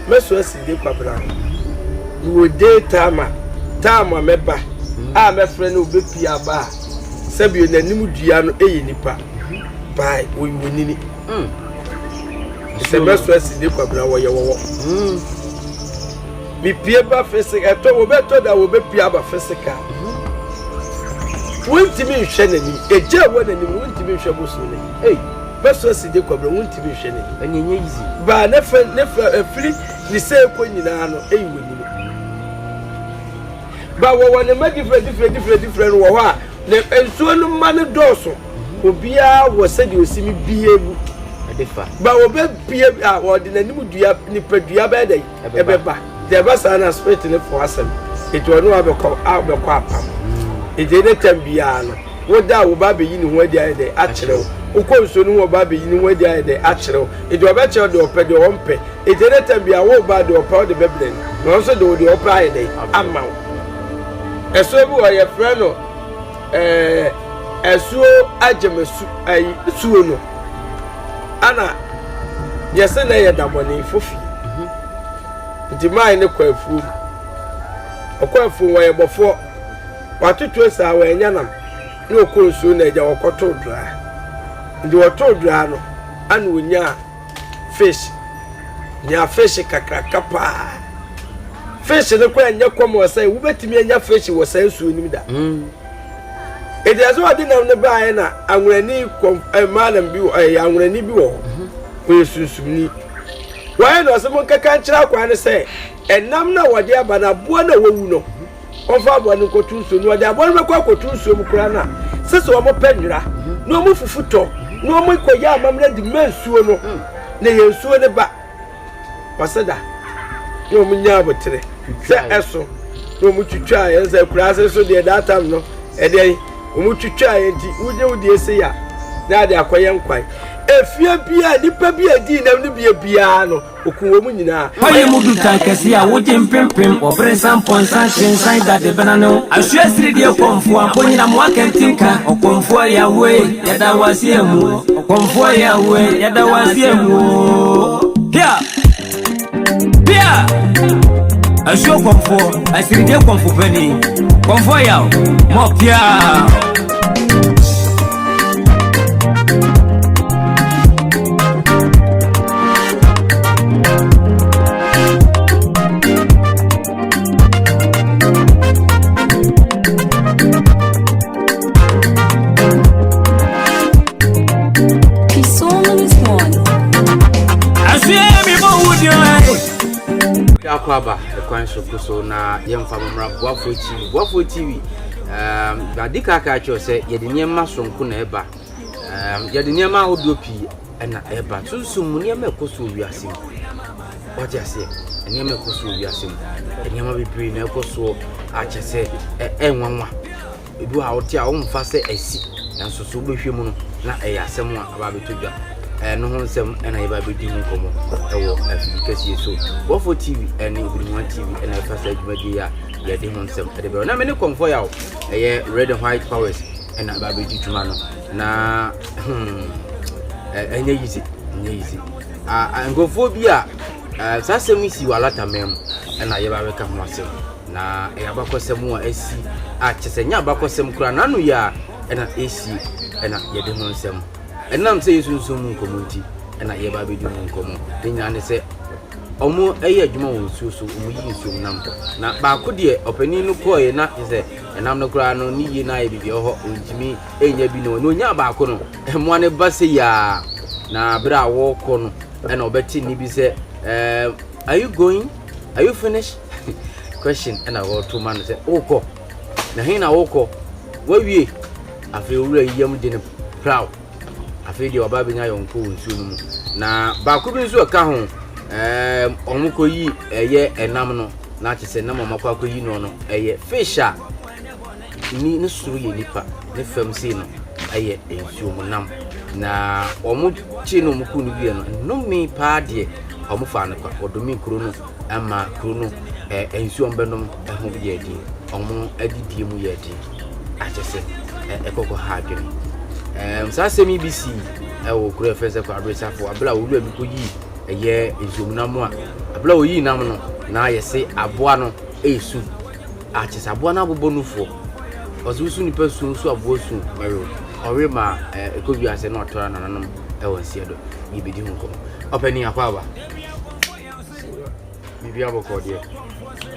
Mɛso asi de kwabena ho. Mewɔ day time a, time a mɛba a mɛfrɛ no ɔbɛpie aba a, sɛbio n'anim dua no yɛ nipa, by ɔyɛ onini. Sɛ mɛso asi de kwabena wɔyɛ wɔwɔ. Mepie ba physical, ɛtɔ wɔbɛtɔ da wɔbɛpie aba physical. Wontumi nhwɛ n'anim, egya ɛwɔ n'anim no wontumi nhwɛ bosom n'anim. Ei, mɛso asi de kwabena wontumi nhwɛ n'anim. Ɛnyɛ nyɛ easy. Baa ne fɛ ne fɛ efiri ne sɛ ekɔ nyinaa no eyi wɔ nim. Ba wɔwɔ ne mma different different different different wɔ hɔ a ne nsuo no mma no dɔɔso. Obiara wɔ sɛdeɛ osi mi bie mu. Ba wɔbɛ bie a wɔde n'anim dua nipadua bɛyɛ dɛ ɛbɛba. Deɛ ɛba saa na spirit ne fo asɛm. Eti ɔno abɛkɔ abɛkɔ apam. Eti ne tam biara no. Wo da a wo ba abɛyi ne ho adi ayɛ dɛn akyerɛ wo. Wokɔ nsuo no ho ɔba abɛyi ne ho adi ayɛ dɛn akyerɛ wo. Enti ɔbɛkyerɛ wo deɛ ɔpɛ deɛ ɔmpɛ. Enti ɛnɛ tam biara wo ba deɛ ɔpɛ wode bɛbrɛ no na ɔno nso de wo deɛ ɔpɛ ayɛ dɛn ama wo. Ɛsoɔ bi wɔ yɛfrɛ no ɛɛ ɛsuo agyemasu ayi suo no ana yɛsɛ na ɛyɛ dabɔne fofie. Nti maa ne kɔ afuom. Ɔkɔ afuom wɔyɛ bɔfoɔ. Watoto asiaa wannya nam na ɔkɔɔ nsuo no agya wɔkɔtoo draa nti wɔtoo draa no ana ɔnyaa fish nyaa fish kakraka paa fish no koraa nyɛ kɔm wɔ sɛ wobɛtumi anya fish wɔ saa nsuo no mu da ɛti ɛsɛ ɔde nam no baeɛ na anwonani kɔm maalam bi ɛyɛ anwonani bi wɔ hɔ ɔyɛ sunsumni wɔyɛ na ɔsɛ monkɛka nkyerɛ akwaa no sɛ ɛnam no a wɔde aba no aboa no a wɔwu no Wɔmfa aboa no nkɔto nsuo mu. Wɔde aboa no bɛkɔ akɔto nsuo mu koraa no a, sɛ sɛ wɔpɛ nwera na wɔn fufu tɔ na wɔn kɔyɛ amammerɛ de ma nsuo no na yɛ nsuo no ba wɔsɛ da na wɔn nya abotere sɛ ɛso na wɔn twitwa yɛn sɛ akura ase so deɛ that time no ɛdeɛ wɔn twitwa yɛn nti wogye wo deɛ se ya na ade akɔyɛ nkwan efie bia nipa bi a edi nam no bia biara no Okum wɔn nyinaa. Kwaeɛ mu dutan kɛseɛ a wogye mpempem wɔ bere nsa mpɔnsa nhyensan dade bena ne wo asoɛ siridie kɔmfoɔ amponyinamoa kantinka ɔkɔmfoɔ Yahweh yɛda wo ase amu ɔkɔmfoɔ Yahweh yɛda wo ase amu Pia! Pia! Asuo kɔmfoɔ asiridie kɔmfo panin kɔmfoɔ Yaw mɔ pia! Akɔ aba ɛkwan so ko so na yɛmfa mmra Boafoɔ TV. Boafoɔ TV, um, ade kaka kyerɛ sɛ yɛde nneɛma soronko na ɛba. Um, yɛde nneɛma ahodoɔ pii na ɛreba. Sunsum mu nneɛma ɛkɔ so wɔ wiase mu. Wate aseɛ? Nneɛma ɛkɔ so wɔ wiase mu. Nneɛma bebree na ɛkɔ soɔ akyɛ sɛ ɛnwanwa. Ebi wɔ a wote a womfa sɛ asi nanso so wobɛhwɛ mu no na ɛyɛ asɛm a aba abɛtɔ dwa. Ɛno ho nsɛm ɛna yɛba abɛdi ho nkɔmmɔ ɛwɔ afidi kɛseɛ so. Bɔfoɔ TV ɛne Obirimuan TV ɛna ɛfa saa dwumadie yi a yɛde ho nsɛm ɛde bɛrɛ. Na me ne kɔmfɔ yaw ɛyɛ Red and White Powers ɛna aba abɛdi dwuma no. Na hmm, ɛnyɛ easy, ɛnyɛ easy. Ah, nkurɔfoɔ bi a saa asɛm yi si wɔ alataman mu ɛna yɛba bɛka ho asɛm. Na ɛyɛ abakɔsɛm a asi a kyɛ sɛ nyɛ abakɔsɛm koraa n'ano yɛ a ɛna ɛsi ɛna yɛde ho nsɛm. Ɛnam sɛ yɛsunsum mu nkɔmmɔ nti ɛna yɛba bɛdi ho nkɔmmɔ. Ne nyinaa ne sɛ wɔn ɛyɛ adwuma wɔ nsuo so, wɔn yi nsuo mu nam. Na baako deɛ ɔpanin no kɔɔɛ na kyɛ sɛ ɛnam no koraa no ne yie no ayɛ biribi wɔ hɔ ɔntumi ɛnya bi no na ɔnyaa baako no mmoa no ba sɛ yaa na berɛ a wɔrekɔ no ɛna ɔbɛte nne bi sɛ ɛɛ are you going are you finished question ɛna wɔreto ma no sɛ wokɔ na he na wokɔ wawie afei owura yi yam de no praw afei deɛ ɔba bɛnya yɔnko wɔ nsuo no mu na baako bi nso ɛka ho ɛɛ wɔn kɔyi ɛyɛ ɛnam no na kyerɛ sɛ nam a wɔn akɔ akɔyi no no ɛyɛ fish a Ni ne soro yɛ nipa, ne fam sei no yɛ nsuo mu nam. Na wɔn kyee no wɔn kuu no wie no, nnome paa deɛ wɔn faa no kwa. Wɔdome kuro no ma kuro no ɛ nsuo wɔn bɛnom ho yɛ den, wɔn adidie mu yɛ den. Akyɛ sɛ ɛkɔkɔ ha adwene. Ɛɛm saa asɛm yi bi sii ɛwɔ kuro a yɛfrɛ sɛ Kwabre Safo abere a owura bi kɔyii. Ɛyɛ nsuomnam a abere a oyii nam no na yɛse aboa no ɛresu. A kyerɛ sɛ aboa no abobɔ nufoɔ. Ɔse wosu nipa su nso aboa su mɛwe. Ɔwe ma ɛkɔ wiase na ɔtɔra nananom ɛwɔ nseɛ do. Yɛbɛdi ho nkɔmmɔ. Ɔpanin akɔ aba. Biribi abɔkɔ deɛ.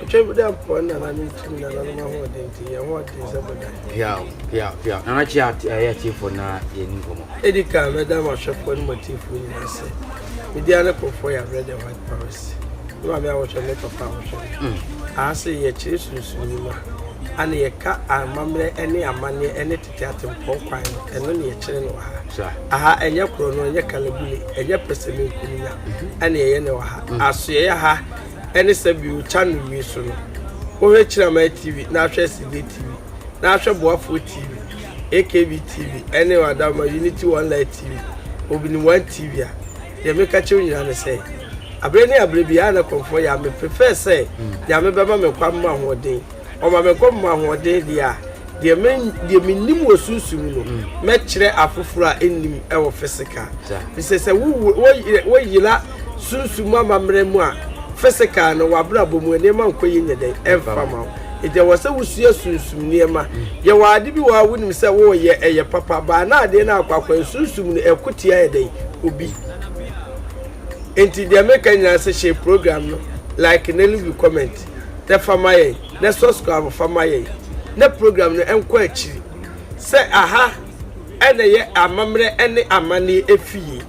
Twɛ bi dɛ mpɔ nananom tumi nananom ahoɔden nti yɛn ho ɔden sɛ bodan. Piaw piaw piaw. Nana kyia ɛyɛ atiefoɔ na yɛni nkɔmmɔ. Edi kan mɛda m'ahwɛfoɔ ne m'atiefoɔ nyinaa ase. Me din ane Kɔfoɔ Yabrɛ The White Paris. Me maame a wɔhwɛ me papa a wɔhwɛ me. Aha se yɛkyerɛ sunsum nnwuma ane yɛka amammerɛ ne amanneɛ ne tete atempɔn kwan no, ɛno ne yɛkyerɛ no wɔ ha. Aha ɛnyɛ korɔno, ɛnyɛ kalabule, ɛnyɛ pɛsɛmenkominya ɛne yɛyɛ no wɔ ha. Asoɛeɛ ha ɛne sɛbio channel wei so no, wohwɛ Kyiraman TV na ahwɛ Asidie TV na ahwɛ Boafoɔ TV, AKB TV ɛne Wadama Unity One Light TV, Obini One TV a, deɛ meka kyerɛ wo nyinaa ne sɛ, aberɛ ne aberɛ biara na kɔmfoɔ yɛ a, me prefer sɛ Nyame bɛma me nkwa mma ahoɔden. Ɔma me nkwa mma ahoɔden deɛ a, deɛ me deɛ menim wɔ sunsum mu no, mɛkyerɛ afoforɔ a ɛnnim wɔ physical. Fisɛ sɛ wo woyera sunsum mu amammerɛ mu a, physical no w'abrabɔ mu nneɛma nkɔ yie nyɛ dɛn ɛmfa ma wo. Nti ɛwɔ sɛ wosua sunsum nneɛma. Yɛwɔ ade bi wɔ hɔ a wonim sɛ woreyɛ ɛyɛ papa, baa na adeɛ no akɔ akɔ sunsum no ɛko tia yɛ dɛn obi. Nti deɛ meka nyinaa sɛ hyɛ program no like na leave comment na fa ma yɛn na subscribe fa ma yɛn na program no nkɔ akyiri sɛ aha ɛna yɛ amammerɛ ɛne amanneɛ efie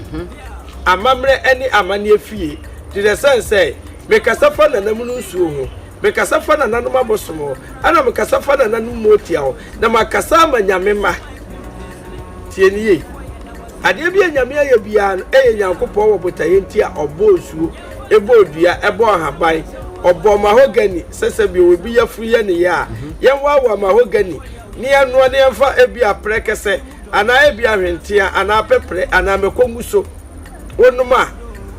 amammerɛ ɛne amanneɛ fie to the sense sɛ mekasa fa nanamu no nsuo ho mekasa fa nananom abosom ho ɛna mekasa fa nananom motia ho na makasa ama nyame ma tie ne yie adeɛ bi a nyame ayɛ biara no ɛyɛ nyankopɔn wɔ botaeɛ nti a ɔbɔɔ nsuo ɛbɔɔ dua ɛbɔɔ ahaban ɔbɔɔ mahogany sɛ sɛ bi obi yafuru yɛ ne yɛ a yɛnwaawa mahogany ne yɛnoa ne yɛmfa ebi aprɛ kɛsɛ anaa ebi ahwentea anaa pɛprɛ anaa mɛkɔ ngu so wonom a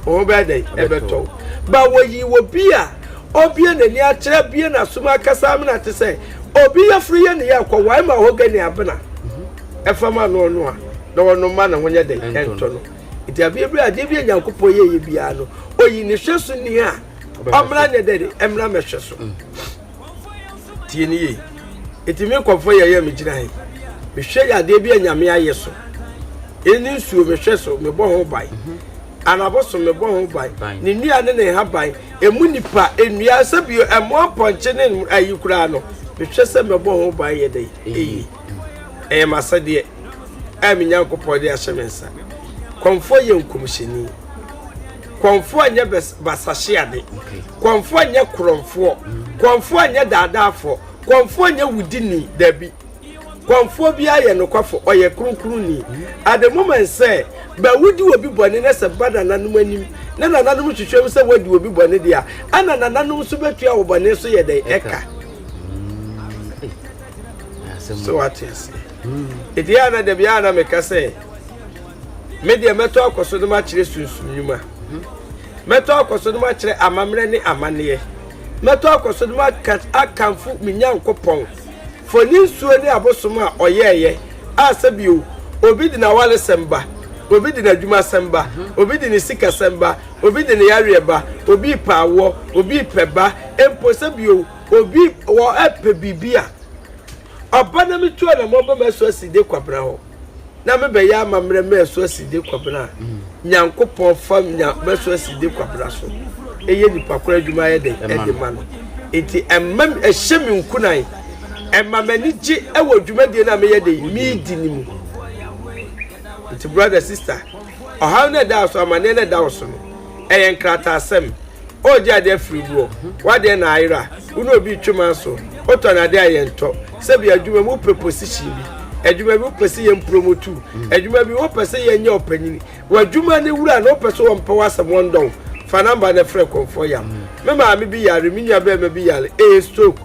wo ho bɛyɛ dɛn ɛbɛtɔ ba wɔyi wɔ bi a obie n'ani akyerɛ bie n'asom akasa amena te sɛ obi yafuru yɛ ne yɛ kɔ wae mahogany abena ɛfam ano ɔno a na ɔno ma ne ho nyɛ dɛn ɛntɔ no nti abeɛ bi adeɛ bi a nyankopɔn yɛyɛ biara no oyi ne hwɛ so ni a ɔmmra nyɛ dɛn ɛmmra mɛhwɛ so tie ne yie nti me nkɔfoɔ yɛyɛ megyina he mehwɛ yɛ adeɛ bi a nyame ayɛ so ɛni nsuo mehwɛ so mebɔ ho ban anabosom mebɔ ho ban ne nnua ne ne nhaban emu nipa nnua sɛ bio ɛmoa mpɔnkye ne ayi koraa no mehwɛ sɛ mɛbɔ ho ban yɛ dɛn ɛyi ɛyɛ m'asɛdeɛ a me Nyankopɔn de ahyɛ me nsa. Kɔmfoɔ yɛ nkɔmhyɛni. Kɔmfoɔ nyɛ basahyeade. Kɔmfoɔ nyɛ korɔmfoɔ. Kɔmfoɔ nyɛ daadaafoɔ. Kɔmfoɔ nyɛ wudini. Dabi. Kɔmfoɔ biara yɛ nokwafo, ɔyɛ kronkronni. At the moment sɛ bɛ wodi obi bɔne na sɛ ba nananom anim na nananom hwehwɛ mu sɛ wadi obi bɔne deɛ a, ɛna nananom nso bɛtua wo bɔne so yɛ dɛn ɛka. So wate ase? Ɛti yɛ na dabi a na meka sɛ me deɛ mɛtɔ akɔ so no makyerɛ sunsum nnwuma mɛtɔ akɔ so no makyerɛ amammerɛ ne amanneɛ mɛtɔ akɔ so no akamfo me nyankopɔn fo ne nsuo ne abosom a ɔyɛɛyɛ a sɛ bio obi de n'awaresɛm ba obi de n'adwumasɛm ba obi de ne sikasɛm ba obi de ne yareɛ ba obi pɛ awoɔ obi pɛ ba mpo sɛ bio Obi wɔ ɛpɛ biribi a, ɔba na metu anamɔ ba m'asu aside kwabena hɔ na mebɛyɛ amammerɛ ma asu aside kwabena a, Nyankopɔn fa nya m'asu aside kwabena so ɛyɛ nipa koro adwuma ayɛ dɛn ɛde ma no. Nti ɛma ɛhyɛ me nkunan, ɛma m'ani gye ɛwɔ dwumadie no a meyɛ dɛn medi no mu. Nti brother sister, ɔhaw no ɛda so, amanneɛ no ɛda wo so no, ɛyɛ nkrataasɛm. Ɔregye adeɛ afiri boɔ, w'adeɛ na ayera, wo ne obi retwe manso, wotɔn adeɛ a yɛntɔ, sɛbi adwuma mu wopɛ position bi, adwuma bi wopɛ sɛ yɛn promote wo, adwuma bi wopɛ sɛ yɛnyɛ ɔpanyini, w'adwuma ne wura no wopɛ sɛ wɔmpɛ w'asɛm wɔndɔ wo, fa number no frɛ Kɔmfoɔ Yam. Me maame bi yare, me nua barima bi yare, ɛyɛ stroke,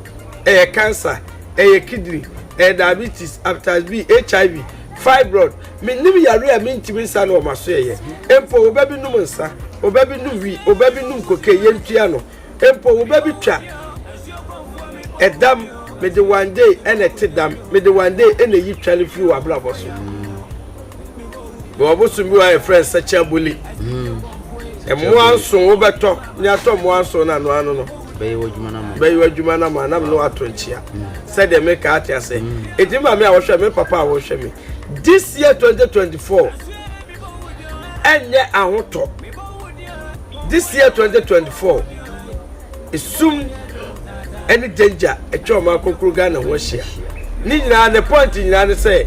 ɛyɛ cancer, ɛyɛ kidney, ɛyɛ diabetes, hepatitis B, HIV, fibroid, Mennim yare a mentumi nsa no wɔ m'asoɛeɛ. Mpo wo ba bi nom nsa, wo ba bi nom wi, wo ba bi nom koke, yɛntua no. Mpo wo ba bi twa ɛdam, mede one day ɛna ɛte dam, mede one day ɛna ɛyi twa no firi w'abrabɔ so. Mewɔ bosom bi wɔ a yɛfrɛ no sɛkyɛ aboli. Mmoa nson wobɛtɔ ne atɔ mmoa nson no ano ano no. Bɛyɛ w'adwuma no ama. Bɛyɛ w'adwuma no ama nam ne wato nkyea. Sɛdeɛ meka ate ase. Enti maame a wɔhwɛ me papa a wɔhwɛ me. This year 2024 ɛnyɛ ahotɔ. This year 2024 esum ɛne danger atwa ɔman kronkron Ghana ho ahyia. Ne nyinaa ne point nyinaa ne sɛ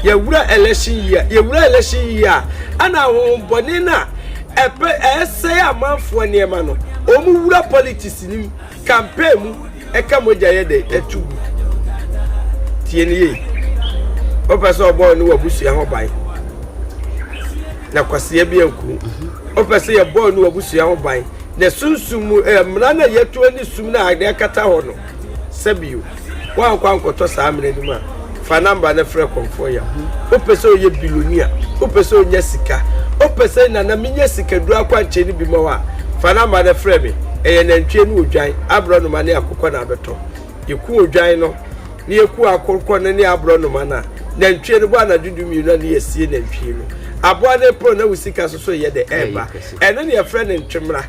yɛwura election year yɛwura election year a ɛna ahohombɔne no a ɛpɛ ɛsɛe amanfoɔ nneɛma no wɔn wura politics nim campaign mu ɛka mogya yɛ dɛ ɛtu gu. Tie ne yie, wopɛ sɛ ɔbɔ ne w'abusua ho ban na kwaseɛ bi anku, wopɛ sɛ yɛbɔ ne w'abusua ho ban na sunsum mu mmara no a yɛto ani sum no a adeɛ akata hɔ no sɛbio woankɔ ankɔtɔ saa mmara no mu a, fa namba no frɛ kɔmfoɔ yaw. Wopɛ sɛ ɔyɛ bilonia, wopɛ sɛ ɔnya sika, wopɛ sɛ nana menya sikaduro akwankyerɛ no bi ma wo a, fa namba no frɛ me. Ɛyɛ nantwie ne odwan, aborɔnoma ne akokɔ na abɛtɔ. Yɛku odwan no na yɛku akokɔ no ne aborɔnoma no a, nantwie no bɔ anadwo 12 a ne yɛasie nantwie no. Aboa no reporo na wo sika so so yɛ dɛ ɛreba. Ɛno ne yɛfrɛ no ntwemra.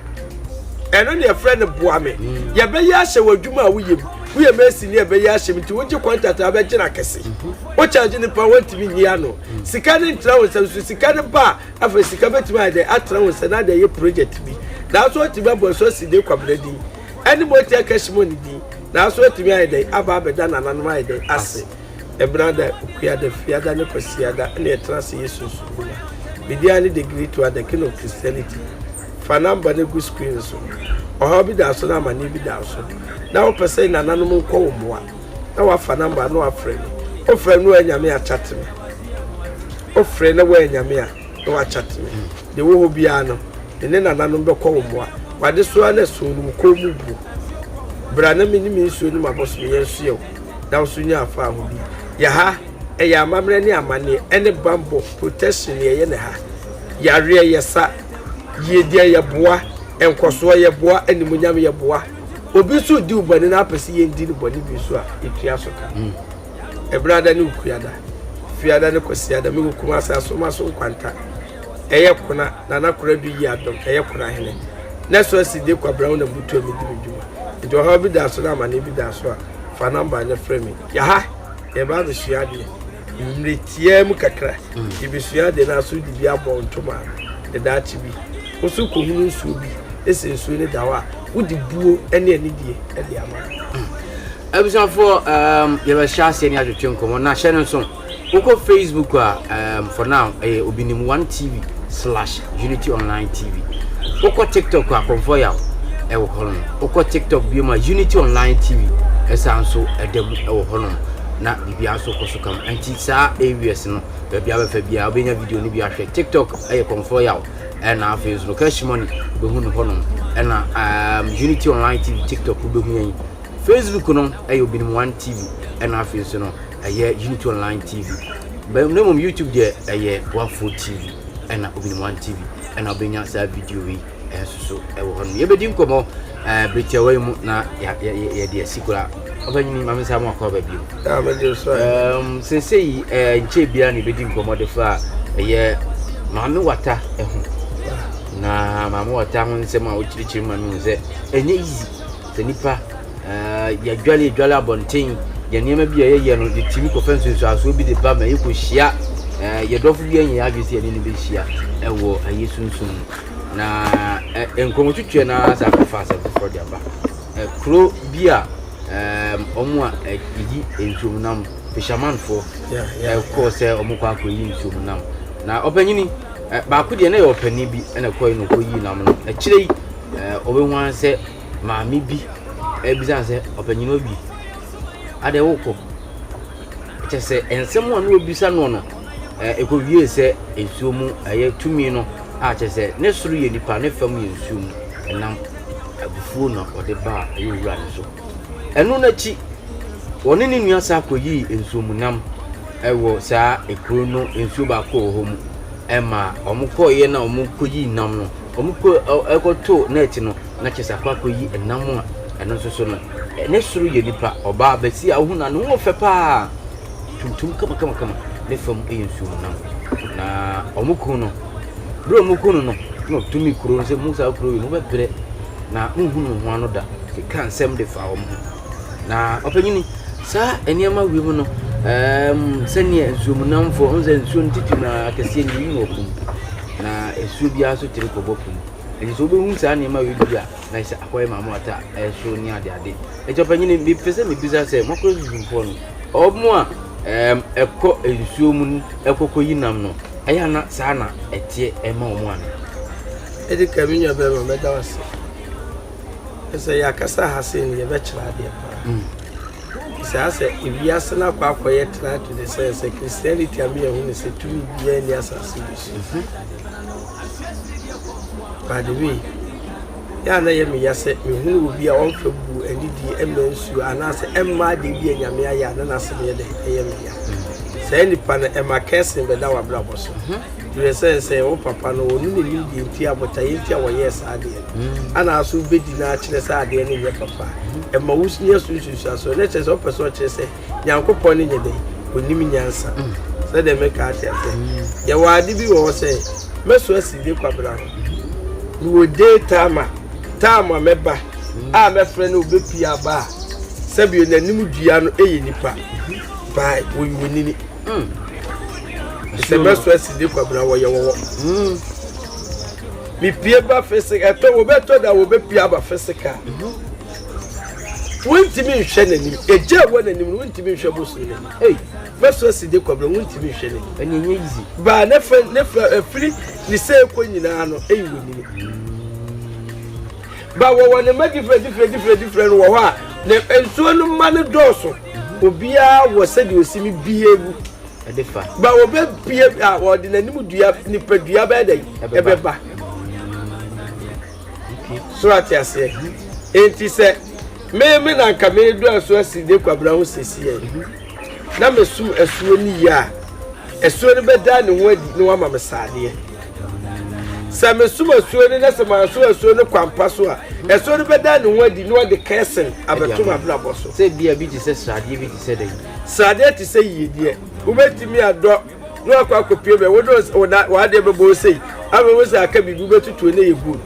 Ɛno ne yɛfrɛ no boa me. Yɛbɛyɛ ahyɛ wɔ adwuma a woyɛ mu. Woyɛ mason ne yɛbɛyɛ ahyɛ mu nti wogye contract a wobɛgye no akɛse. Wo charge nipa wɔntumi nyi ano. Sika no ntra wo nsam so sika no ba a afei sika bɛtumi ayɛ dɛ atra wo nsa na ade ayɛ project bi. Nanso watumi abɔ nso asi de kwabena din ɛne motia kashimo ne din. Nanso watumi ayɛ dɛ aba abɛda nananom ayɛ dɛ ase. Ɛbenada, Okuada, Fiada ne Kwasiada na yɛtena ase yɛ sunsum nnwuma. Me din ara ne The Great One, The King of Christianity. Fa number no gu screen no so. Ɔhaw bi da so na amanneɛ bi da so na wopɛ sɛ nananom nkɔ wo mmoa na wafa number no afrɛ me. Wofrɛ no woannya me a chat me. Wofrɛ na woannya me a na wachat me. Deɛ ɛwɔ hɔ biara no, me ne nananom bɛkɔ wo mmoa. W'adesoa no ɛso no, wo kɔn mu bu. Bra na me ne me nsuo ne m'abɔsom yɛnsoɛ wo. Na wo so nya afaahodi. Yɛ ha, ɛyɛ amammerɛ ne amanneɛ ɛne bammɔ, protection, na yɛyɛ no ha. Yareɛ yɛsa, yiedie yɛboa, nkɔsoɔ yɛboa, animuonyam yɛboa. Obi nso redi wo bɔne na apɛ sɛ yɛndi no bɔne bi nso a, yɛtua so ka. Ɛbenada ne Okuada, Fiada ne Kwasiada, mewɔ Kumasi Asomaso Nkwanta. Ɛyɛ Kona, Nana Koradu Yi Adom, ɛyɛ Kona Hene. Nɛso asi de Kwabena wo na butu a medi me dwuma. Nti ɔhaw bi da so na amaneɛ bi da so a, fa number no frɛ me. Yɛha, yɛba abɛsua adeɛ. Mmerɛ tiaa mu kakra, yɛbɛsua adeɛ na aso de bi abɔ wo ntoma ano. Ne daakye bi, wo nso kɔhunu nsuo bi, na sɛ nsuo no da hɔ a, wode buo ne anidie de ama no. Abusuafoɔ, um, yɛbɛhyɛ aseɛ ne atwetwe nkɔmmɔ na hyɛ no nso. Wokɔ Facebook a, um, for now, ɛyɛ Obinim One TV slash Unity Online TV. Wokɔ TikTok a, Kɔmfɔ Yaw ɛwɔ hɔnom. Wokɔ TikTok bio ma Unity Online TV ɛsan nso ɛda mu ɛwɔ hɔnom. Na biribiara nso kɔ so kama. Nti saa areas no, baabi a bɛfa biara, wobɛnya video no bi ahwɛ. TikTok ɛyɛ Kɔmfɔ Yaw. Ɛna afei nso no, Cash Money wobɛhu no hɔnom. Ɛna um, Unity Online TV TikTok wobɛhu yɛn. Facebook no ɛyɛ Obinim One TV. Ɛna afei nso no, ɛyɛ Unity Online TV. Na mmom YouTube deɛ ɛyɛ Boafo TV ɛna Obinim One TV ɛna wobɛnya saa video yi ɛnso so ɛwɔ hɔ nom. Yɛbɛdi nkɔmmɔ ɛɛ bere tiawa yi mu na yɛde asi koraa. Ɔbɛnyini maame nsa mu akɔ aba bio. Um, sesei ɛɛ nkyɛn biara na yɛbɛdi nkɔmmɔ de fa ɛyɛ Maame Wata ɛho. Na Maame Wata ho nsɛm a wokyerɛkyerɛ mu ma mehu sɛ ɛnyɛ easy. Sɛ nnipa yɛdwale yɛdwale abɔnten, yɛn nneɛma bi a yɛyɛ no, yɛtumi kɔfa nsunsuansoɔ bi de ba ma yɛkɔhyia yɛn dɔfo bi anyɛ adwene sɛ yɛne no bɛhyia ɛwɔ ɛyɛ sunsum mu. Na nkɔmmɔtwitwiɛ no ara saa kɔfa asɛm foforɔ de aba. Kuro bi a wɔn a ɛyi nsuom nam, fishermanfoɔ, ɛkɔɔ sɛ wɔn kɔ akɔyi nsuom nam. Na ɔpanyini baako deɛ na yɛ ɔpanin bi ɛna ɛkɔɛ na ɔkɔyii nam no. Akyire yi ɔbɛhu ara sɛ maame bi rebisa no sɛ, Ɔpanyin Obi, adɛn worekɔ? Kyerɛ sɛ nsɛm a na ɔrebisa no no, ɛkɔwiee sɛ nsuo mu ɛyɛ tumi no a kyerɛ sɛ ne soro yɛ nipa, ne fam yɛ nsuo mu ɛnam abufuo na ɔde baa ɛyɛ owura no so. Ɛno no akyi, wɔne ne nua san kɔyii nsuo mu nam ɛwɔ saa ekuro no nsuo baako wɔ hɔ mu ɛma wɔkɔeɛ na wɔkɔyii nam no, Wɔkɔ kɔtoo nɛɛte no, na kyerɛ sɛ akɔ akɔyi nam a ɛno nso so no, ne soro yɛ nipa, ɔbaa bɛsi a wohu no a ne ho fɛ paa, tuntum kamakamakama, ne fam yɛ nsuo mu nam. Na wɔn kun no, berɛ a wɔn kun no no, Na ɔtumi kuro no sɛ mo saa kuro yi mobɛbrɛ na monhunu ho ano da. Keka nsɛm de fa wɔn ho. Na ɔpanyini saa nneɛma wei mu no ɛɛm sɛdeɛ nsuomunamfoɔ ɔn sɛ nsuo no titiri na akɛseɛ no yi na ɔpum na nsuo biara nso tiri kɔbɔ pum. Nti sɛ wobɛhu saa nneɛma wei bi a na sɛ akɔyɛ maame ata ɛso ne adeade. Nti ɔpanyini mepɛ sɛ mebisa sɛ mɔkɔ susufoɔ no wɔn a ɛɛm ɛkɔ nsuo mu ɛkɔkɔ yi nam no ɛyɛ ana saa na ɛteɛ ɛma wɔn ana? Ɛdi ka me nua bɛrima mɛda wo ase. Sɛ yɛakasa ha sei no yɛbɛkyerɛ adeɛ paa. Mm. Sɛ asɛ ewiase no akɔ akɔyɛ tena to the sense sɛ Christianity a meyɛ hu ne sɛ tumi biara nni asase bi so. Mhm. By the way, yɛ a na yɛ meya sɛ mehunu obi a ɔmfa bu anidie ɛmma nsuo anaasɛ ɛmma adeɛ bi a Nyame ayɛ a na n'asɛm yɛ dɛ ɛyɛ meya. Mm. Saa nipa no ɛma kɛsen bɛda w'abrabɔ so. Mhm. Kyerɛ sɛ sɛ wo papa no ɔno na nim deɛ nti a botaeɛ nti a wɔyɛɛ saa adeɛ no ana so wobɛdi no akyerɛ sɛ adeɛ no nyɛ papa ɛma wo nya so nsunsuansoɔ na kyerɛ sɛ wopɛ sɛ ɔkyerɛ sɛ Nyankopɔn no nyɛ dɛn ɔnim nyansa sɛdeɛ meka ate aseɛ yɛwɔ ade bi wɔ hɔ sɛ mɛso asi de kwabena ho mewɔ day time a time a mɛba a mɛfrɛ no wobɛpie aba a sɛbio n'anim dua no ɛyɛ nipa baa wɔyi wɔnini Sɛ mɛso asi de kwabena wɔyɛ wɔwɔ. Mepie ba physical ɛtɔ wɔbɛtɔ da wɔbɛpie aba physical. Wontumi nhwɛ n'anim. Egya ɛwɔ n'anim no wontumi nhwɛ bosom n'anim. Ei mɛso asi de kwabena wontumi nhwɛ n'anim. Ɛnyɛ nyɛ easy. Baa ne fɛ ne fɛ efiri ne sɛ ekɔ nyinaa no eyi wɔ n'anim. Ba wɔwɔ ne mma different different different different wɔ hɔ a ne nsuo no mma no dɔɔso. Obiara wɔ sɛdeɛ osi mi behave. Ɛde fa. Ba wɔbɛpie a wɔde n'anim dua nipadua bɛyɛ dɛ ɛbɛba. So ate aseɛ. Enti sɛ me me na nka meredɔ asuo asi de kwabena ho sɛsiɛ na mesum asuo no yie a asuo no bɛda ne ho adi na wama me saadeɛ. Sɛ mesum asuo no na sɛ manso asuo no kwampa so a asuo no bɛda ne ho adi na ɔde kɛsen abɛto m'abrabɔ so. Sɛ bia bi te sɛ sradeɛ bi te sɛ dɛn? Sradeɛ te sɛ yiedie. Wobɛtumi adɔ na wakɔ akɔpie bɛ wode w'adeɛ bɛbɔ wo sei afei wo sɛ aka biribi wobɛtutuo na ɛyɛ gold.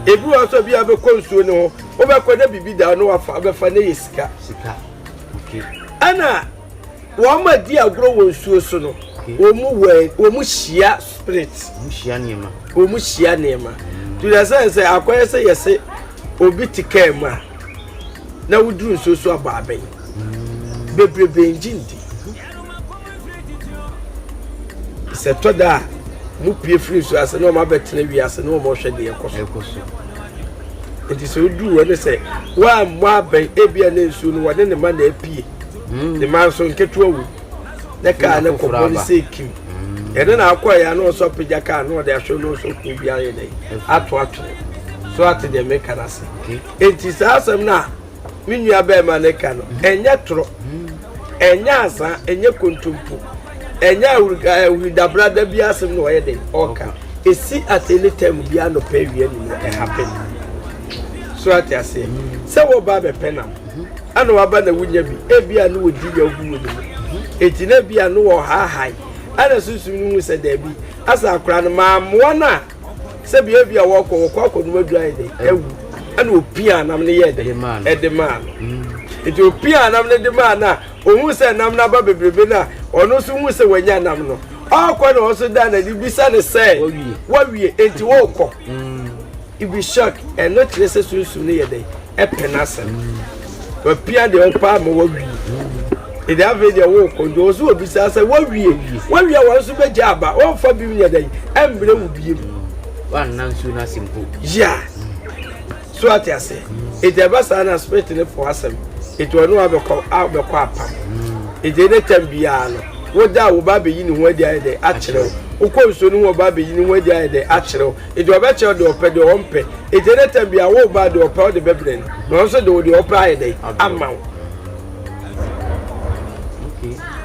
Ebi wɔ nso bi a wobɛkɔ nsuo no ho wobɛkɔ na biribi da na wafa wobɛfa na ɛyɛ sika. Sika. Okay. Ɛna wɔn a di agorɔ wɔ nsuo so no wɔn mu wɔ wɔn hyia spirit. Wɔn hyia nneɛma. Wɔn hyia nneɛma. To the sense sɛ akɔyɛ sɛ yɛsɛ obi te kaa mu a na woduru nsuo so abɔ abɛn. Bebrebe ngye ndi. Sɛ ɛtɔ da a, wɔpue firi nsuo ase na wɔabɛtena wiase na wɔhwɛ deɛ ɛkɔ so. Nti sɛ woduru hɔ ne sɛ woammɔ abɛn ebia ne nsuo no wɔne ne ma na apue. Hmm. Ne ma nso nketewa wu. Ne kaa ne kɔbɔ ne sɛ kim. Hmm. Ɛno na akɔ yɛ ano ɔsɔ apagya kaa na ɔde ahwɛ no nso kuro bi ayɛ dɛ ato atwene. So ate deɛ meka no ase. Nti saa asɛm no a me nua bɛrima no ka no ɛnyɛ torɔ ɛnyɛ asa ɛnyɛ kontompo ɛnyɛ ahuridabrada bi asɛm na ɔyɛ den ɔka ɛsi at any time bi anɔpɛ awia nim ɛhappen so ate aseɛ sɛ wɔba abɛpɛ nam ana waba na wonya bi ebi a ne wɔdi yaw bi wɔ ne mu eti na ebi a ne wɔ haahae ana sunsum no hu sɛ daabi asa akora no maamoa no a Sɛ bea bi a wɔkɔ wɔkɔ akɔnom aduru ayɛ dɛ awu ɛna opia nam no yɛɛ dɛ ɛde maa no mm. nti opia nam no de maa no a ohun sɛ nam no aba bebrebe no a ɔno nso hu sɛ wanya nam no ɔkɔ na ɔnso da n'ani bisa ne sɛ wawie nti wɔrekɔ mm. ibi shock ɛno kyerɛ sɛ sunsum no yɛ dɛ ɛpɛ n'asɛm wapia deɛ ɔpɛ ama wawie ɛdi afei deɛ wɔrekɔ nti wɔn nso wɔbisa sɛ wawie wawie a wɔn nso bɛgya aba wɔmfa bi nyɛ dɛ ɛmbrɛ wo bie mu. Wanna nsuo no ase mpo. Yeah so ate ase eti ɛba saa na spirit ne fo asɛm eti ɔno abɛkɔ abɛkɔ apam eti ɛne tam biara no woda a wɔba abɛyi ne ho adi ayɛ dɛ akyerɛ wo wokɔ nsuo no ho ɔba abɛyi ne ho adi ayɛ dɛ akyerɛ wo eti ɔbɛkyerɛ deɛ ɔpɛ deɛ ɔmpɛ Enti ɛdɛ tɛm bia wo ba deɛ ɔpɛ ɔde bɛbrɛ no na ɔno nso de wo deɛ ɔpɛ ayɛ dɛ ama wo.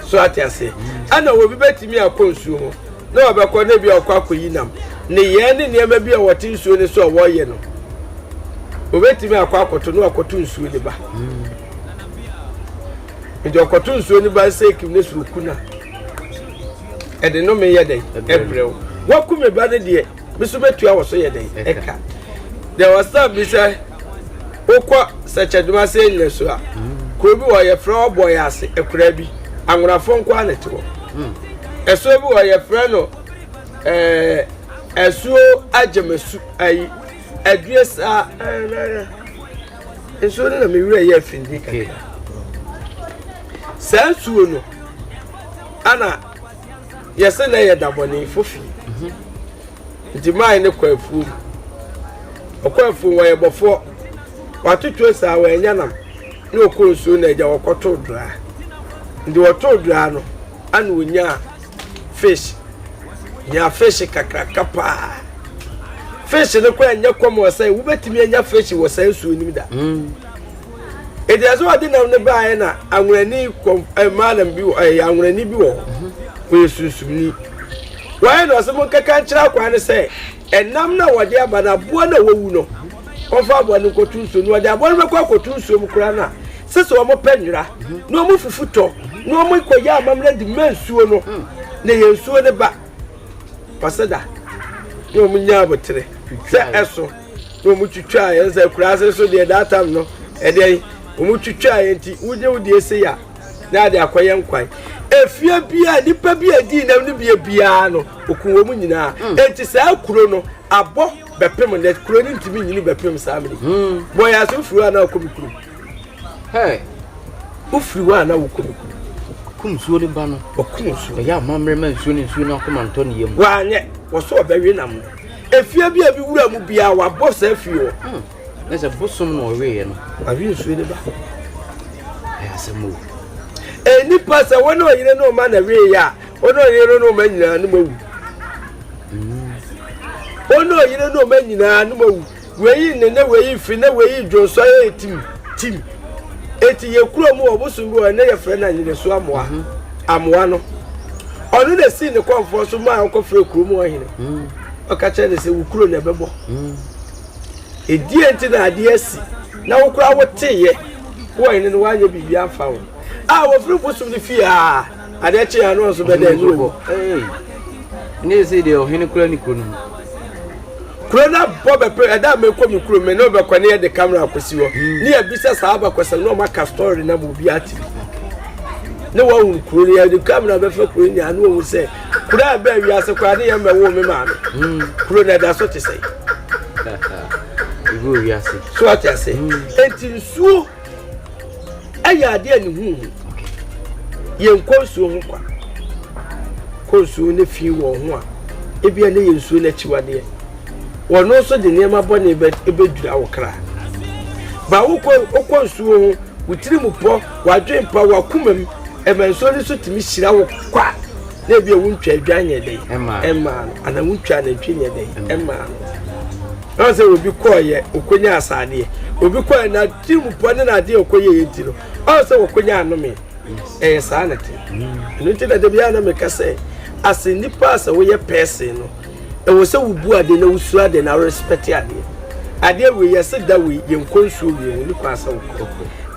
So ate ase ɛna obi bɛtumi akɔ nsuo ho na ɔbɛkɔ na ebi a ɔkɔ akɔyi nam ne yɛn ne nneɛma bi a wɔte nsuo no so a wɔyɛ no obɛtumi akɔ akɔto na wakɔto nsuo ne ba nti ɔkɔto nsuo ne ba sɛ ekim ne soro ku na ɛde no meyɛ dɛ ɛbrɛ wo waku me ba no deɛ. Me nso mɛtua wɔ so yɛ dɛn? Ɛka. Deɛ wɔsan bi sɛ wokɔ sɛkyɛdwuma sɛ nyina so a, kuro bi wɔ yɛfrɛ hɔ bɔyɛ ase, akuraa bi, anwonafoɔ nko ara na ɛte hɔ. Ɛsuo bi wɔ yɛfrɛ no ɛɛ ɛsuo agyemasu ayi adue saa ɛɛ nsuo no na me werɛ yɛ afindi kakra. Saa nsuo no ana yɛsɛ na yɛ dabɔne fofie. Nti maa ne kɔ afuom. Ɔkɔ afuom wɔyɛ bɔfoɔ. Watoto saa wɔanya nam na ɔkɔ nsuo na agya wɔkɔtoo draa. Nti wɔtoo draa no ana ɔnyaa fish. Nyaa fish kakraka paa. Fish no koraa nyɛ kɔm wɔ sɛ wobɛtumi anya fish wɔ saa nsuo no mu da. Enti ɛsɛ ɔde nam no baeɛ na anwonani kɔm eh, malam bi wɔ eh, anwonani bi wɔ hɔ. Ɔyɛ sunsumni. Wɔayɛ no ɔsɛ monkɛka nkyerɛ akwaa no sɛ ɛnam no a wɔde aba no aboa no a wɔwu no wɔmfa aboa no nkɔto nsuo no wɔde aboa no bɛkɔ akɔto nsuo mu koraa no a sɛ sɛ wɔpɛ nwera na wɔn fufu tɔ na wɔn kɔyɛ amammerɛ de ma nsuo no na yɛ nsuo no ba ɔsɛ da na wɔn nya abotere sɛ ɛso na wɔn twitwa yɛn sɛ akuraase nso deɛ that time no ɛdeɛ wɔn twitwa yɛn nti wogye wo deɛ ese ya na ade akɔyɛ nkwan efie bia nipa bi a edi nam no bia biara no okun wɔn nyinaa hmm. eti saa kuro no abɔ bɛpem nɛ kuro no ntumi nyini bɛpem saa mene hmm. bɔ yɛ aso firi hɔ a na akɔ mi kuro wofiri hɔ a na wokɔ mi kuro kum nsuo no ba no ɔkum nsuo ɛyɛ amammerɛ ma nsuo no nsuo no akoma ntɔ ne yam wanyɛ wɔso ɔbɛwe nam no Efie bi a ebi wura mu biara wabɔ saa fie hɔ. Hmm. Na sɛ bosom na ɔweeɛ no. Wawe nsuo ne ba. Ɛyɛ asɛm o. Nnipa sɛ wɔne ɔyere ne ɔma na weeɛ a, wɔne ɔyere ne ɔma nyinaa no mawu. Wɔne ɔyere ne ɔma nyinaa no mawu. Wei ne ne wei fi ne wei dwonsɔ yɛ tim tim. Eti yɛ kuro mu wɔ bosom bi wɔ ɛnɛ yɛfrɛ no anyereso amoa. Mhm. Amoa no. Ɔno na esii ne kɔnfoɔ so maa ɔkɔfrɛ kuro mu ɔhene. Mm. Ɔka kyerɛ no sɛ wo kuro na ɛbɛbɔ. Mm. Edie nti na adeɛ asi na wo koraa woteeɛ wo ɔhene no woanyɛ biribi amfa ho. A wɔfiri bosom no fie a adeɛ kye a no nso bɛdɛ ne owu. Ne sɛ deɛ ɔhene kura ne kuro no mu. Kuro no abɔ bɛpɛ ɛda a mekɔ me kuro me ne wobɛkɔ ne yɛde camera akɔsi hɔ ne yɛbisa saa abakɔsɛm na ɔmaka story na ma obi ate bi ne wɔahunu kuro no yɛde camera bɛfa kuro no nyinaa ne wɔhu sɛ kuro a ɛbɛɛ wiase koraa ne yɛmmɛwoo me maame hmm. kuro no ɛda so te sɛ so ate ase hmm. enti nsuo Ɛyɛ adeɛ a ne ho hu. Yɛnkɔ nsuo ho kwa. Kɔ nsuo no fi wɔn ho a, ebia ne yɛ nsuo no akyiwadeɛ. Wɔn nso de nneɛma bɔne bɛdwira wo kra. Ba wokɔ wokɔ nsuo ho, wo tiri mu pɔ, w'adwen pa, w'akoma mu, ɛma nsuo no nso tumi hyira wo kwa. Na ebia wontwa adwan nyɛ dɛn ɛmaa no, anaa wontwa anantwi nyɛ dɛn ɛmaa no. Ɛwɔ sɛ obi kɔɔyɛ, okonya asadeɛ. Obi kɔɔyɛ na Tirimupɔ ne n'adeɛ a ɔkɔyɛeɛ nti no, ɔyɛ sɛ wɔkɔnya anome. Ɛyɛ saa na ɛte. Ɛno nti na da biara na meka sɛ, as nnipa a sɛ woyɛ person no, ɛwɔ sɛ wobu adeɛ na wosuro adeɛ na worespɛte adeɛ. Adeɛ wei yɛse da wei yɛnkɔ nsuo wei ho ne kwan sɛ wokɔ.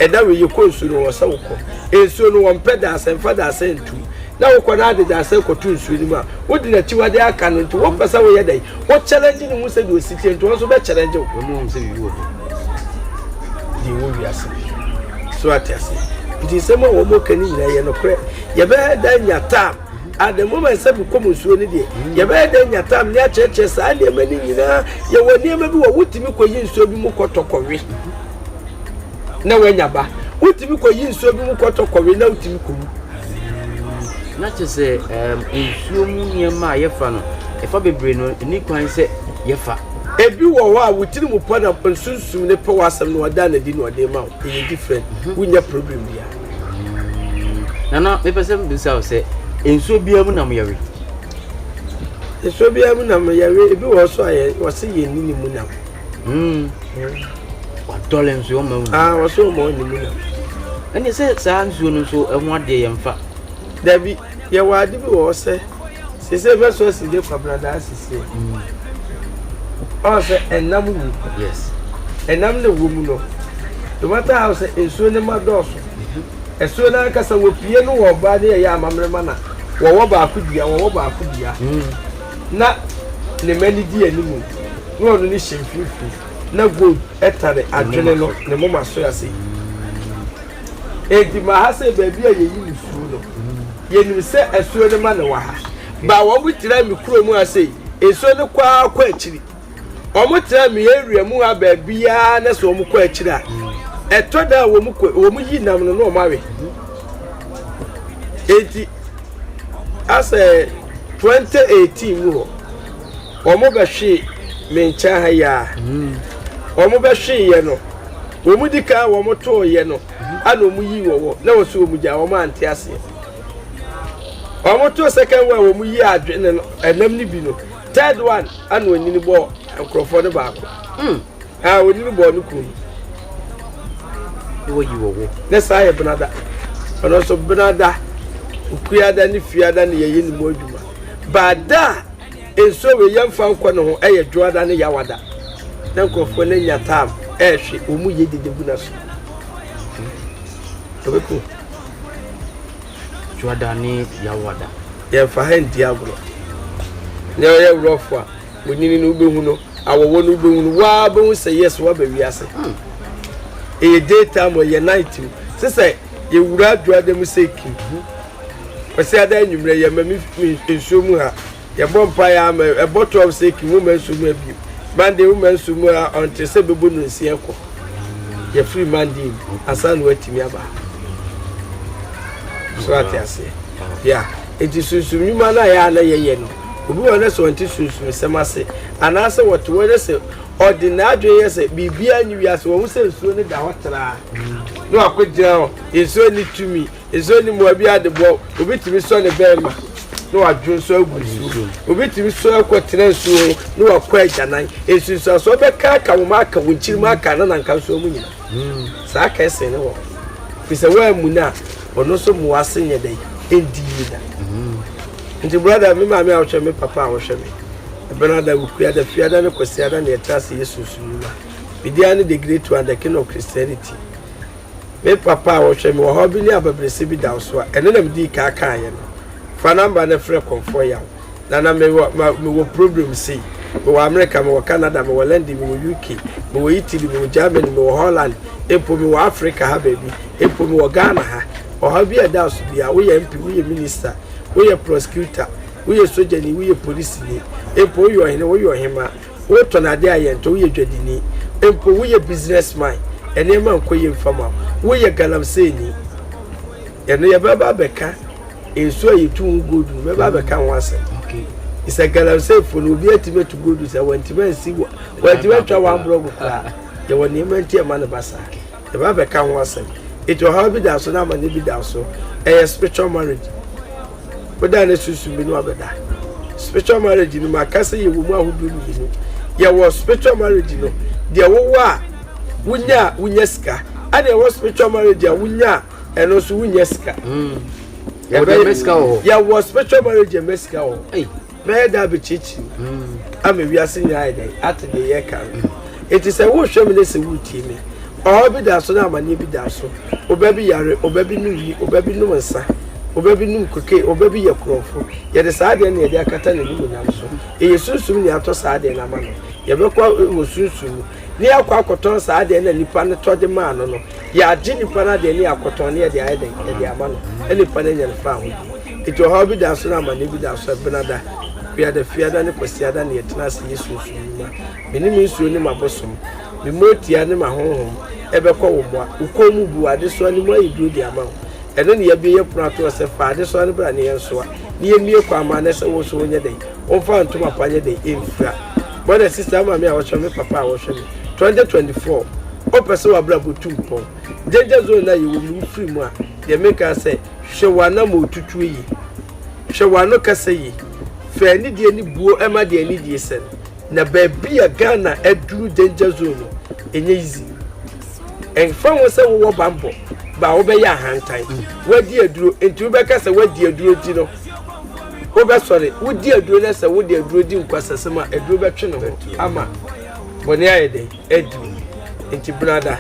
Ɛda wei yɛkɔ nsuo no wɔ sɛ wokɔ. Nsuo no wɔmpɛ daasɛ mfa daasɛ ntum. Na wokɔ na ade daasɛ kɔto nsuo no mu a, wode n'akyiwadeɛ aka no nti wopɛ sɛ woyɛ dɛn? Wo challenge ne ho sɛdeɛ ɔsi teɛ nti wɔn nso bɛ challenge wo. Wɔn mu sɛ biribi wɔ hɔ. Deɛ ɛwɔ wiase so ate ase. Nti nsɛm a wɔn ka ne nyinaa yɛ nokorɛ. Yɛbɛyɛ dɛ nya time. At the moment sɛ mekɔ mu nsuo no deɛ yɛbɛyɛ dɛ nya time ne akyerɛkyerɛ saa nneɛma no nyinaa. Yɛwɔ nneɛma bi wɔ wotumi kɔyi nsuo bi mu kɔtɔ kɔwe na wanya ba. Wotumi kɔyi nsuo bi mu kɔtɔ kɔwe na wotumi kɔwu. Na kyerɛ sɛ nsuo mu nneɛma a yɛfa no, ɛfa bebree no, ɛni kwan sɛ yɛfa. Ebi wɔ hɔ a wo tiri mu pɔ na nsunsum ne pɛ w'asɛm na ɔda n'adi na ɔde ma wo. Ɛyɛ different. Mhm. Wonya problem biara. Mm. Nana, mepɛ sɛ mebisa wo sɛ nsuo biara mu nam yɛwe? Nsuo biara mu nam yɛwe. Ebi wɔ hɔ so a wɔse yɛnni ne mu nam. Mm. Wadɔle nso ɔma wo. Ah, wɔso ɔma ɔne mu nam. Ɛne sɛ saa nsuo no nso ɛho adeɛ yɛmfa. Dabi, yɛwɔ ade bi wɔ hɔ sɛ sese bɛso asi de kwabradaa sisi. Mm. Ɔn sɛ ɛnam wu. Yes. Ɛnam na wɔ mu no. No matter how sɛ nsuo no ma dɔɔso. Mhm. Ɛsuo no ankasa wɔpie no wɔ ɔbaa ne yɛyɛ amammerɛ ma na wɔwɔ baako dua wɔwɔ baako dua. Mm. Na. ne mma no di anim na ɔno ne hyɛ mfimfini na gold tare adwene no ne moma so ase. Enti ma ha sɛ baabi a yɛyi nsuo no, yɛnim sɛ asuo no ma no wɔ ha. Ba wɔn tena me kurom ha sei, nsuo no kɔ ara kɔ akyiri. Wɔn tena me area mu ha baabiara na sɛ wɔn kɔ akyiri a, ɛtɔ da a wɔn kɔ wɔn yi nam no na wɔn awe. Enti asɛ 2018 mu hɔ, wɔn bɛhwee me nkyɛn ha yi a, wɔn bɛhwee yɛ no, wɔn di kan wɔn too yɛ no, ana wɔn yi wɔ hɔ na wɔsi wɔn gya wɔn ante aseɛ. Wɔn too second one wɔn yi adwene no ɛnam no bi no. Third one ana onyini bɔɔ nkurɔfoɔ no baako. Mm. Ah, onyini bɔɔ ne kunu. Ne wɔyi wɔ wo. Ne saa yɛ benada. Ɔno nso benada, okuada ne fiada ne yɛyɛ ne mu adwuma. Baada a nsuo wei yɛmfa nkɔ ne ho ɛyɛ dwoada ne yawada. Na nkurɔfoɔ no anya tam ɛrehwe wɔn mu yɛ dede gu n'aso. Ɛbɛku. Dwoada ne Yawada. Yɛmfa ha ndi agorɔ. Nea ɔyɛ worɔfo a, onyini no wobɛhu no, awɔwɔ no wobɛhu no, waa bɛhu sɛ yes woaba wiase. Hmm. Ɛyɛ day time ɛyɛ night mu. Sɛ sɛ yɛwura dwoada mu sɛ kim. Kwasi ada anwummerɛ yɛma me nsuo mu ha. Yɛbɔ mpaeɛ ama ɛbɔ 12 sɛ kim woma nsuo mu abiem. Monday woma nsuo mu ha ɔnte sɛ bɛbɔ nonsia kɔ. Yɛfiri Monday mu ansa na watumi aba. So ate aseɛ. Yeah. Nti sunsum nnwuma no a yɛ a na yɛyɛ no, obi wɔ no sɛ ɔnte sunsum nsɛm ase anaasɛ wɔte hɔ no sɛ ɔde n'adwene yɛ sɛ biribiara nni wiase wɔn sɛ nsuo no da hɔ traa na wakɔgyina hɔ nsuo ne tumi Nsuo nni mmoa bi ade bɔ. Obi tumi sɔ ne bɛrima na wadwo nso agu nsuo. Obi tumi sɔ kɔtena nsuo ho na wakɔ agyanan. Nsunsuansoɔ bɛka aka wɔn aka wɔn kyiri mu aka na nanka nsuo mu nyina. Saa kɛse ne wɔ. Fi sɛ woammu no a, ɔno nso mmoa ase nyɛ dɛn ɛndi yie da. Nti brother, me maame a wohwɛ me, papa a wohwɛ me, Benada, Wukuada, Fiada ne Kwasiada na yɛtra ase yɛ sunsum nnwuma. Media ne the great one, the king of Christianity. Me papa a ɔhwɛ me, ɔhaw bi ne abɛbrɛsɛ bi da wo so a, ɛno na medii kan kaeɛ no. Fa number no frɛ Kɔmfoɔ Yaw. Nana mewɔ, ma, mewɔ problem sei. Mewɔ America, mewɔ Canada, mewɔ London, mewɔ UK, mewɔ Italy, mewɔ Germany, mewɔ Holland, mpo mewɔ Africa ha baabi, mpo mewɔ Ghana ha. Ɔhaw bi a ɛda wo so biara, woyɛ MP, woyɛ minister, woyɛ prosecutor, woyɛ sogyani, woyɛ polisini, mpo woyɛ ɔhene, woyɛ ɔhemaa. Wotɔn ade a yɛntɔ, woyɛ dwadini, mpo woyɛ business man, nneɛma nkɔ yie mfa ma wo, woyɛ galamseyni. Ɛno yɛbɛba abɛka nsuo a yɛtu ho gold no bɛba abɛka ho asɛm. Sɛ galamseyfoɔ no obi atumi atu gold sɛ wantumi ansi wantumi atwa wɔn aborɔgo koraa yɛwɔ nneɛma nti ɛma no ba saa. Yɛbɛba abɛka ho asɛm. Eti ɔhaw bi da so na amane bi da so. Ɛyɛ spiritual marriage. Woda ne sunsum bi no abɛda. Spiritual marriage no maka sɛ yɛwɔ mu ahodoɔ mmienu. Yɛwɔ spiritual marriage no deɛ wowɔ a wonya a wonya sika. Ɛna yɛwɔ spiritual marriage a wonya a ɛno nso wonya sika. Hmm. Yɛwɔ spiritual marriage ɛmɛ sika wɔ hɔ. Mɛyɛ dɛ abɛkyerɛkyerɛ mu ama wiase nyinaa ayɛ dɛn ate deɛ yɛreka no. Enti sɛ worehwɛ me na sɛ woretie me, ɔhaw bi da so na amanneɛ bi da so, ɔba bi yare, ɔba bi nom yi, ɔba bi nom nsa, ɔba bi nom koke, ɔba bi yɛ korɔmfo, yɛde saa adeɛ no na yɛde akata n'animuonyam so. Ɛyɛ sunsum na yɛatɔ saa adeɛ no ama no. Yɛbɛkɔ wɔ sunsum mu na yɛakɔ akɔtɔn saa adeɛ no a nipa no tɔ de maa no no. Yɛagye nipa no adeɛ na yɛakɔtɔn na yɛde ayɛ dɛn? Yɛde ama no na nipa no anya ne fahodie. Enti ɔhaw bi da so na amanneɛ bi da so a, Benada, Kuada, Fiada ne Kwasiada na yɛtena ase yɛ sunsum nnwuma. Me ne me nsuo ne m'abosom, me motia ne m'ahonhom bɛkɔ wo mmoa. Wo kɔn mu bu, adesoa no mu ayɛ duro de ama wo. Ɛno na yɛabue yɛn pono ato hɔ sɛ fa adesoa no bra na yɛnsoa, na yɛmmue kwan ma no sɛ wo nso wonyɛ dɛn? Womfa ntoma pa nyɛ dɛn? Mfira. Brother, sister, maame a wɔhwɛ me, papa a wɔhwɛ me, 2024, wopɛ sɛ w'abrabɔ tu mpɔn? Danger zone no a yɛwɔ mu no, wofiri mu a, deɛ meka sɛ, Hwɛ w'anammɔntutuo yie, hwɛ w'ano kasa yie, fa anidie ne buo ma deɛ anidie sɛ no. Na baabi a Ghana aduru danger zone no, ɛnyɛ easy. Ɛmfa ho sɛ wowɔ bammɔ, ba wobɛyɛ ahantan. Woadi aduro, nti wobɛka sɛ woadi aduro nti no, wobɛsɔre. Wodi aduro na sɛ wode aduro di nkwasasɛm a, aduro bɛtwe ne ho ama bɔne ayɛ dɛn? Adi wo. Nti benada.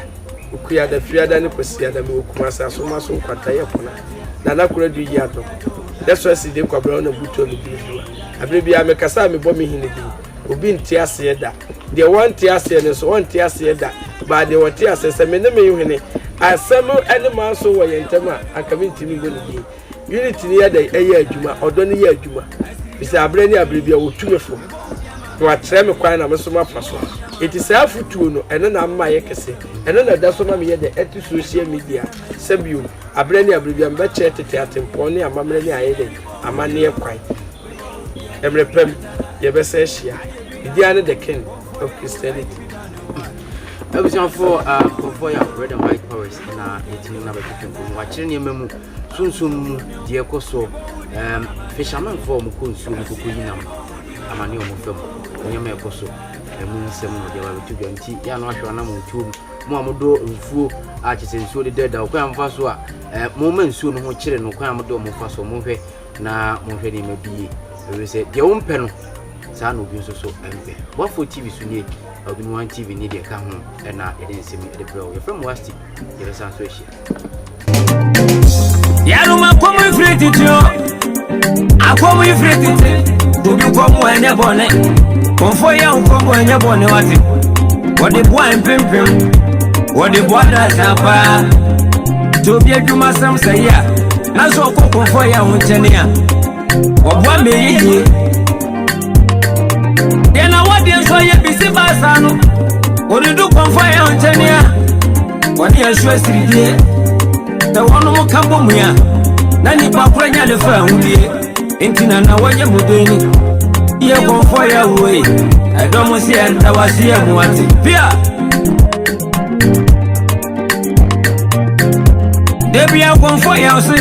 Okuada, Fiada ne Kwasiada mewɔ Kumasi Asomaso Nkwanta yɛ kona. Nana Konadu yi adɔ. Dɛ so asi de Kwabena na butu a meduru dua. Abere biara mekasa a mebɔ me hene din. Obi nte aseɛ da. Deɛ wɔnte aseɛ no nso, wɔnte aseɛ da. Baa deɛ wɔte aseɛ sɛ me ne me hwene asɛm ne manso wɔ yɛn ntam a, anka mentumi mbɔ ne din. Unity no yɛ dɛn? Ɛyɛ adwuma. Ɔdɔ no yɛ adwuma. Fisɛ aberɛ ne aberɛ bi a wɔtu me fo na wakyerɛ me kwan na me nso mafa so. Enti saa afotuo no, ɛno na ama yɛ kɛse. Ɛno na ɛda so ma meyɛ dɛn? Ɛte social media sɛ bio aberɛ ne aberɛ bi a mebɛkyerɛ tete atempɔn ne amammerɛ ne ayɛ dɛn? Amanneɛ kwan. Mmerɛ pam yɛbɛsan ahyia. Ne din ara ne The King of Christianity. Abusuafoɔ, nkurɔfoɔ yɛ Red and White Powers na yɛtumi na bɛtwetwe nkɔmmɔ. Wakyerɛ nneɛma mu, sunsum mu, deɛ ɛkɔ so. Um, fishermanfoɔ a wɔkɔ nsuo mu kɔkɔ yi nam, amane a wɔfa mu, nneɛma ɛkɔ so, ɛmu nsɛm na ɔde aba bɛto dwa. Nti yɛ ano ahwɛ anam ntuo mu, mo a modɔ mfuo a kyerɛ sɛ nsuo deda da, ɔkwan a mofa so a eh, momma nsuo no ho kyere no, kwan a modɔ mo fa so, monhwɛ na monhwɛ nneɛma bi yie, ɛfiri sɛ deɛ wompɛ no saa na obi nso so mpɛ. Boafoɔ TV so nie, Obi One TV ne deɛ ɛka ho ɛna yɛde nsɛm yi de brɛ wo. Yɛfrɛ mo Wasti, yɛbɛsan so ahyia. Yɛnom akɔm firi tete o, akɔm firi tete, obi kɔm ɛnyɛ bɔne, kɔmfo yɛ nkɔm ɛnyɛ bɔne wate, wɔde boa mpempem, wɔde boa dasa paa, nti obi adwuma sɛm sɛ yi a, na sɛ ɔkɔ kɔmfo yɛ ho nkyɛne a, wɔboa ma ɛyɛ yie. Deɛ na wɔdeɛ nso yɛ bisi baasa no, wɔde du kɔmfo yɛ ho nkyɛne a, wɔne ɛso asiridie. Sɛ wɔnom ka bɔ mu a, na nipa koro nya ne fa ahodie. Nti na na wɔyɛ mu deni. Yɛ kɔmfɔ yɛ woe. Ɛdɔm si ɛnda wase yɛ mu ate. Pia! Debi akɔmfɔ yɛ ɔso.